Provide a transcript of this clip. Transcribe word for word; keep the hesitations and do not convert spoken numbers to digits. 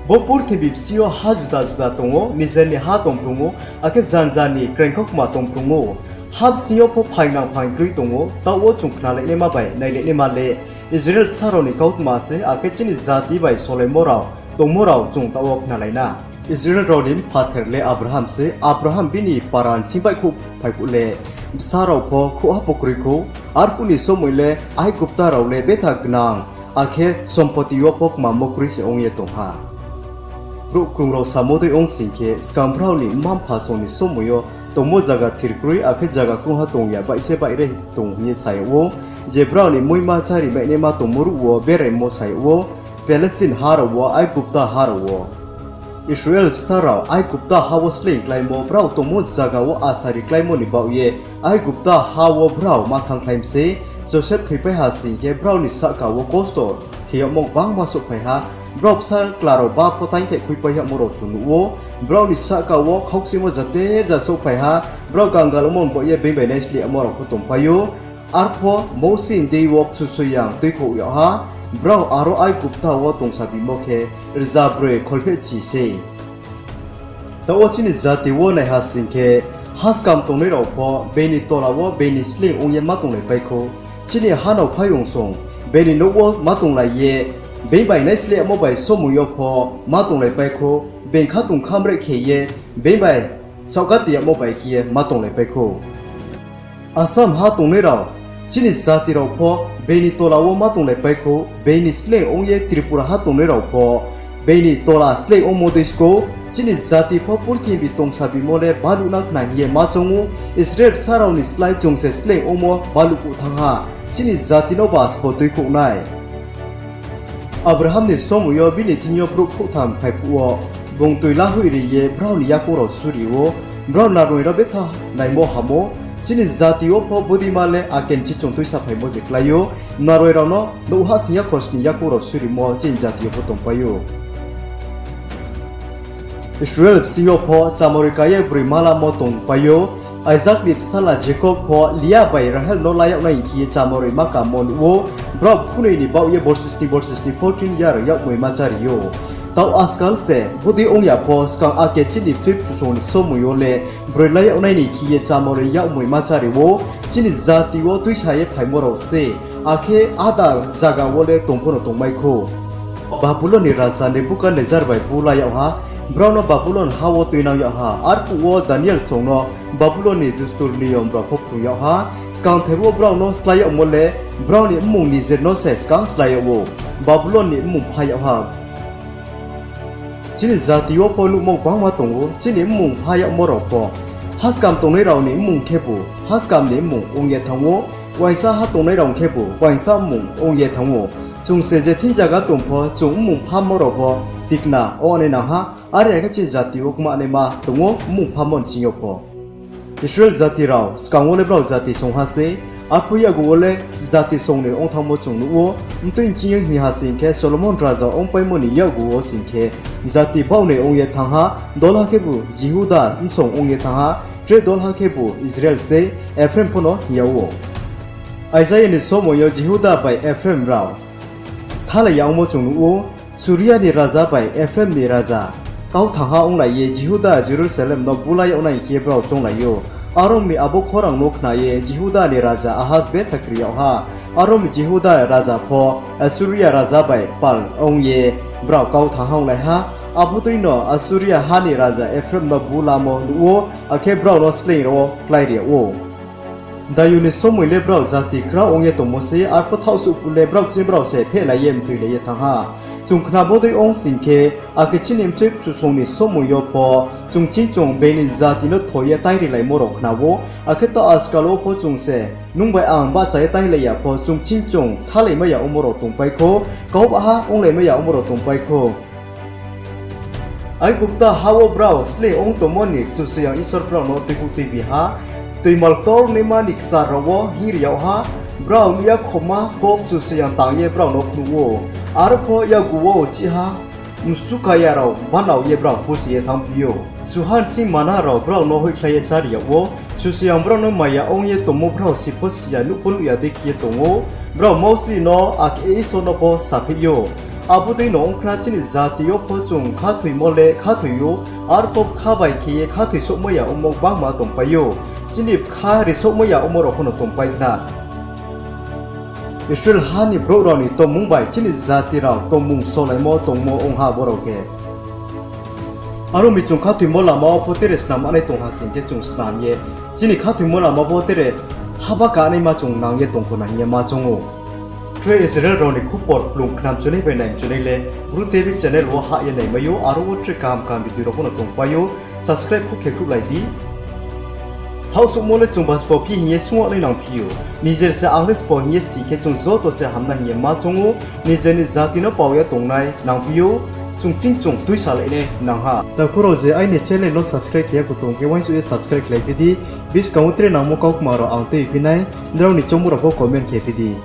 Bo purthimbi bsing yo ha juda juda tong ou, nijer ni ha tongphrung ou, akhe janja ni kraingkhaukma tongphrung ou. Ha bsing yo pho phaingnang phaingkroi tong ou, taoh wo chung khnalainaima bai nailainaima le Israel bsa rao ni kautma se, akhe chini jati bai solaimo rao tongmo rao chung taoh wo khnalai na. Israel rao ni mphather le Abraham se, Abraham bini para ni ching baihkhouh phai phuh le bsa rao pho khrouhha pho kroi khou, arphuh ni somoi le Aigupta rao le betha gnang, akhe sompoti wo pho kmamo kroi se ong ye tong ha. Brouh krung rao samo dei ong sing khe, skang brao ni mma-mpha song ni somoi yo tongmo zaga thir kroi, akhe zaga krungha tong ya, baih se baih re tong hing ye sa yag ou. Je brao ni muima chári mainaima tongmo ruh wo beraimo sa yag ou, Palestine ha rao wo, Aigupta ha rao wo. Israel bsa rao Aigupta ha wo sleing kláimo, brao tongmo zaga wo asari kláimo ni baoh ye Aigupta ha wo brao ma thanngkhlai mi sei. Joseph thoipai ha sing khe, brao ni sahka wo kosto khe yagmo gbangma souhphai ha. Brao bsa kla rao ba pho taingthaih khuipai yagmo rao chung nuh ou. Brao ni sahka wo khaukchimo jaterja souhphai ha. Brao gangal ongmo ni baoh ye being bai naisleh yagmo rao pho tongpai ou. Arpho Mousi ni deing wo Kchusoyang tuikhouh yag ha. Brao aro Aigupta wo tongsa bimo khe rza broi kholphehchi sei. Taoh wo chini jati wo naiha sing khe, haskam tongnai rao pho being ni tola wo being ni sleing ong ye ma tonglaipai khou. Chini hanao phaiyong song being ni nouh wo ma tonglai ye, being bai naisleh yagmo bai somoi yo pho ma tonglaipai khou. Being khatong khamreh khe ye, being bai saohkati yagmo bai khe ye ma tonglaipai khou. Assam ha tongnai rao, chini jati rao pho being ni tola wo ma tonglaipai khou. Being ni sleing ong ye Tripura ha tongnai rao pho being ni tola sleing ongmo dei skou. Chini jati pho purthimbi tongsa bimo le baluh nang khna hing ye ma choung ou. Israel bsa rao ni slái chung se sleing ongmo baluh kuh thanng ha. Chini jati no ba sbo tuikhouh nai. Abraham ni somoi yo bini thing yo brouh khrouhtham phai phuh wo, bung toi lahoih ri ye brao ni yakoung rao suri ou. Brao naroi rao betha naimo ham ou. Chini jati wo pho bodeima le akenchi chung tuisa phaimo je klái ou. Naroi rao no nouh hahsoing ya khosning yakoung rao surimo chini jati yo pho tongpai ou. Israel bsing yo pho chamoroi ka ye broi malamo tongpai ou. Isak ni bsala Jakob pho Lia bai Rahel no la yag nai hing khe ye chamoroi ma kamo nuh ou. Brao khunoi ni baoh ye borsisni borsisni fourteen year yagmoi ma chári ou. Taoh askal se bodei ong ya pho, skang ake chini bchoi bchusong ni somoi yo le broi la yag nai ni khe ye chamoroi yagmoi ma chári ou. Chini jati wo tuisa ye phaimo rao se, akhe áda zaga wo le tong pho no tongmai khou. Babulon ni raja Nebukadnezar bai bu la yag ha, brao no Babulon ha wo tuinang yag ha. Arphuh wo Daniel song no Babulon ni dustur niyom rao pho phrung yag ha. Skangther wo brao no slái yagmo le brao ni mmung nijer no se skang slái yag ou. Babulon ni mmung pha yag ha. Chini jati wo pho nuhmo gbangma tong ou, chini mmung pha yagmo rao pho. Haskam tongnai rao ni mmung khebu haskam ni mmung ong ye thanng ou, uaingsa ha tongnai rao khebu uaingsa mmung ong ye thanng ou. Chung se je thing zaga tong pho, chung mmung phamo rao pho tikna ong nai nang ha. Are khe chini jati wo kmanaima tong ou, mmung phamo ni sing yo pho. Israel jati rao skang wo le brao jati song ha sei, arphuh yakgu wo le jati song ni ong thanngmo chung nuh ou. Mtui nching yo hing ha sing khe, Solomon raja ongpaimo ni yakgu wo sing khe, jati baoh ni ong ye thanng ha. Dolha khebu Jihuda bsong ong ye thanng ha, tre dolha khebu Israel sei, Ephraim pho no hing yag ou. Isaia ni somoi yo Jihuda bai Ephraim rao thalai ya ongmo chung nuh ou. Suria ni raja bai Ephraim ni raja kau thangha onglai ye Jihuda Jerusalem no bu la yag nai hing khe brao chounglai ou. Aro mi abo khorang no khna ye Jihuda ni raja Ahaz betha kri yag ha. Aro mi Jihuda raja pho Assuria raja bai pal ong ye brao kau thangha onglai ha. Abo deino Assuria ha ni raja Ephraim no bu lamo nuh ou, akhe brao no sleing rao wo kláiri yag ou. Dayu ni somoi le brao jati krao ong ye tongmo sei, arphuh thaohsuh phuh le brao kching brao se phehlai ye mthoilai ye thanng ha. Chung khnamo dei ong sing khe, ake chini bchoi bchusong ni somoi yo pho chung ching chung being ni jati no tho ye tairilaimo rao khna ou. Akhe taoh askal wo pho chung se nung bai ang bahcha ye tailai ya pho, chung ching chung thalaimai ya ongmo rao tongpai khou, kau baha onglaimai ya ongmo rao tongpai khou. Aigupta ha wo brao sleing ong tongmo ni Kchusoyang Isor brao no tuikhouh tuibi ha. Toimall ktornaima ni kchar rao wo hinng ri yag ha. Brao nuh ya khoma pho Kchusoyang tang ye brao no phnuh ou. Aro pho yakgu wo uchih ha msukaya rao banao ye brao pusi ye thanngphi ou. Kchuha nching mana rao brao no hoihkhlai ye chári yag ou. Kchusoyang brao no maya ong ye tongmo brao si pho si ya, nuh pho nuh ya dei khe ye tong ou. Brao Mousi no, akhe Isor no pho sapheih ou. Abo dei no ong khna chini jati yo pho chung khathoimo le khathoi ou, arphuh bkha bai khe ye khathoi souhmai ya ongmo gbangma tongpai ou. Chini bkha ri souhmai ya ongmo rao pho no tongpai khna. Israel ha ni brouh rao ni tongmung bai chini jati rao tongmung solaimo tongmo ong ha bo rao khe. Aro mi chung khathoimo lama wo pho tre snam nai tong ha sing khe chung snam ye, chini khathoimo lama pho tre haba kanaima chung nang ye tong khna hing ye ma choung ou. Tre Israel rao ni khupor kplung khnam chunai bai nai chunai le Bru T V channel wo hah ye naimai ou, aro wo tre kaham kaham video rao pho no tongpai ou, subscribe pho khe khruhlai di. Thaohsuhmo le chung basbo phi hing ye sung nai nangphi ou. Nijer se ang le sbo hing ye si khe chung joto se hamnai hing ye ma choung ou, nijer ni jati no pao ye tongnai nangphi ou, chung ching chung tuisalai nai nang ha. Takhu rao je aini channel no subscribe khe ya kho tong khe uaingsouh ye subscribe khlai phi di, buskang wo tre nangmo kaukma rao ang tuiphi nai, nrao ni choungmo rao pho comment khe phi di.